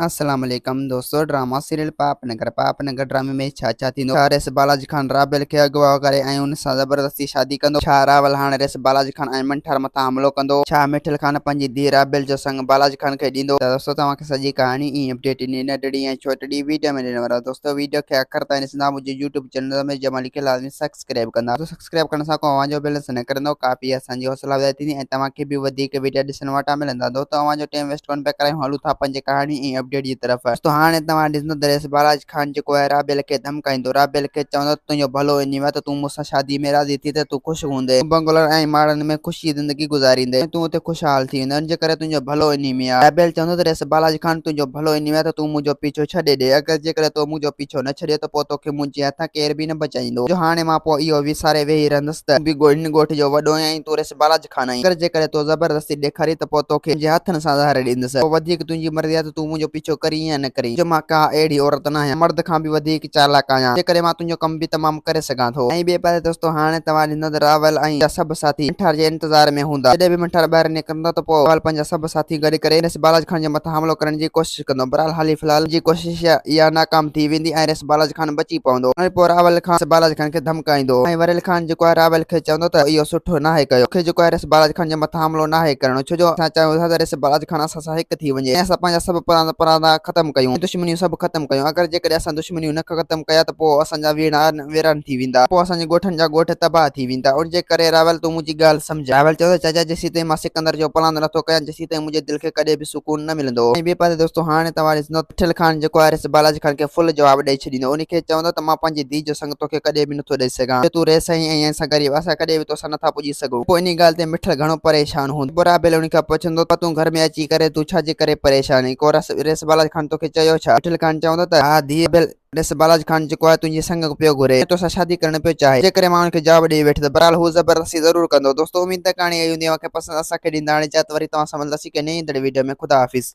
السلام عليڪم دوستو ڊراما سيريل پاپ نگر پاپ نگر ڊرامي ۾ ڇا ڇا ٿيندو ڇا ريس بالاجي خان رابيل کي اغوا ڪري ۽ ان سان زبردستي شادي ڪندو ڇا راول هاڻ ريس بالاجي خان ۽ منٺار مٿان حملو ڪندو ڇا مٺل خان پنهنجي ڌيء رابيل جو سڱ بالاجي خان کي ڏيندو ته دوستو توهان کي سڄي ڪهاڻي ۽ اپڊيٽ انهي ننڍڙي ۽ ڇوٽڙي ويڊيو ۾ ڏيڻ وارو دوستو ويڊيو کي آخر تائين ڏسندا منهنجي يوٽيوب چينل رميش جمالي کي لازمي سبسڪرائب ڪندا. سبسڪرائب ڪرڻ سان ڪو اوهان جو بيلنس نه ڪرندو ڪافي اسان جي حوصلا افزائي ٿيندي ۽ توهان کي به وڌيڪ ويڊيا ڏسڻ وٽان ملندا دوستو اوهان جو ٽيم ويسٽ ڪونه پيا ڪرايون هلون ٿا پنهنجي ڪهاڻي ۽ اپڊيٽ جي طرف دوستو هاڻي توهان ڏسندو ته رئيس بالاچ خان جيڪو آهي رابيل کي ڌمڪائيندو رابيل کي چوندو ته تنهنجو ڀلو انهي ۾ ته تون مون سان شادي ۾ راضي ٿي ته تون خوش هوندين تون بنگلن ۽ ماڙن ۾ خوشي زندگي گذاريندين ۽ تون اتي خوشحال ٿي ويندين ان جي ڪري تنهنجو ڀلو انهي ۾ آهي رابيل چوندو ته رئيس بالاچ خان تنهنجو ڀلو انهي ۾ آهي ته تون منهنجو پيڇو ڇڏي ڏي اگر جيڪڏهن تو منهنجو پيڇو نه ڇڏيو ته پوء توکي منهنجي هٿان ڪير به نه بچائيندو، جو هاڻي مان پوء اهو وساري ويهي رهندس ته تون به هن ڳوٺ جو وڏو آهين ۽ تون ريس بالاچ خان آهين. اگر جيڪڏهن تو زبردستي ڏيکاري ته پوء توکي منهنجي هٿن سان زهر ڏيندس. پوء وڌيڪ تنهنجي مرضي آهي ته تون منهنجو پيڇو ڪرين يا نه ڪرين، جو مان ڪا اهڙي عورت نه آهيان، مرد کان به وڌيڪ چالاڪ آهيان، جيڪڏهن مان تنهنجو ڪم به تمام ڪري سگهان ٿو. ۽ ٻئي پاسي دوستو هاڻي توهان ڏسندؤ ته راول ۽ جا سڀ ساٿي منٺار جي انتظار ۾ هوندا. جڏهن به منٺار ٻاهر نڪرندو ته پوء راول پنهنجا سڀ ساٿي گڏ ڪري ريس بالاچ خان جي مٿان حملو ڪرڻ جي ڪوشش ڪندو. بهرحال حالي في الحال جي ڪوشش اها ناڪام ٿي ويندي ۽ ريس بالاچ خان بچي پوندو ۽ پوء راول خان ريس بالاچ خان کي ڌمڪائيندو ۽ وريل خان جيڪو آهي راول کي چوندو ته اهو سٺو ناهي ڪيو توکي جيڪو آهي ريس بالاچ خان جي مٿان حملو ناهي ڪرڻو ڇو جو اسان چاهيون ٿا ته ريس بالاچ خان اسان سان هڪ ٿي وڃي ۽ اسان پنهنجا سڀ پراڻا پراڻا ختم ڪيون ۽ دشمنيون سڀ ختم ڪيون اگر جيڪڏهن اسان دشمنيون نه ختم ڪيا ته پوء اسان جا ويران ويران ٿي ويندا پوء اسان جي ڳوٺن جا ڳوٺ تباهه ٿي ويندا ان جي ڪري راول تون منهنجي ڳالهه سمجهه. راول چيو ته چاچا جيسيتائين مان سڪندر جو پلاند نٿو ڪيان جيسيتائين منهنجي دل کي ڪڏهن به سڪون نه ملندو. ۽ ٻئي پاسي دوستو هاڻي توهان ڏسندو ته مٺل خان جيڪو آهي ريس بالاجي خان کي فل جواب ڏئي ڇڏيندو ان کي چوندو ته مان پنهنجي ڌيء جو سڱ توکي ڪڏهن به نٿو ڏئي سگهان جو تون ريس آهين ۽ اسان غريب اسان ڪڏهن به توسان نٿا پڄي سگهون پوء انهي ڳالهه تي مٺل گهڻو پريشان هوندو پوء رابيل ان کان پڇندو ته تون گهر ۾ اچي ڪري تون ڇا جي ڪري پريشان آهين ڪو ريس بالاجي خان توکي چيو ڇا؟ مٺل خان چوندو ته ها ڌيء رابيل ڏس بالاچ خان جيڪو آهي تنهنجي سڱ پيو گهري ۽ توسان شادي ڪرڻ پيو چاهي جنهن ڪري مان ان کي جواب ڏئي ويٺس بهرحال هو زبردستي ضرور ڪندو دوستو اميد ته ڪهاڻي آئي هوندي اوهان کي پسند اسان کي ڏيندا هاڻي اجازت وري توهان سان ملنداسين ڪنهن نئين ايندڙ ويڊيو ۾ خدا حافظ.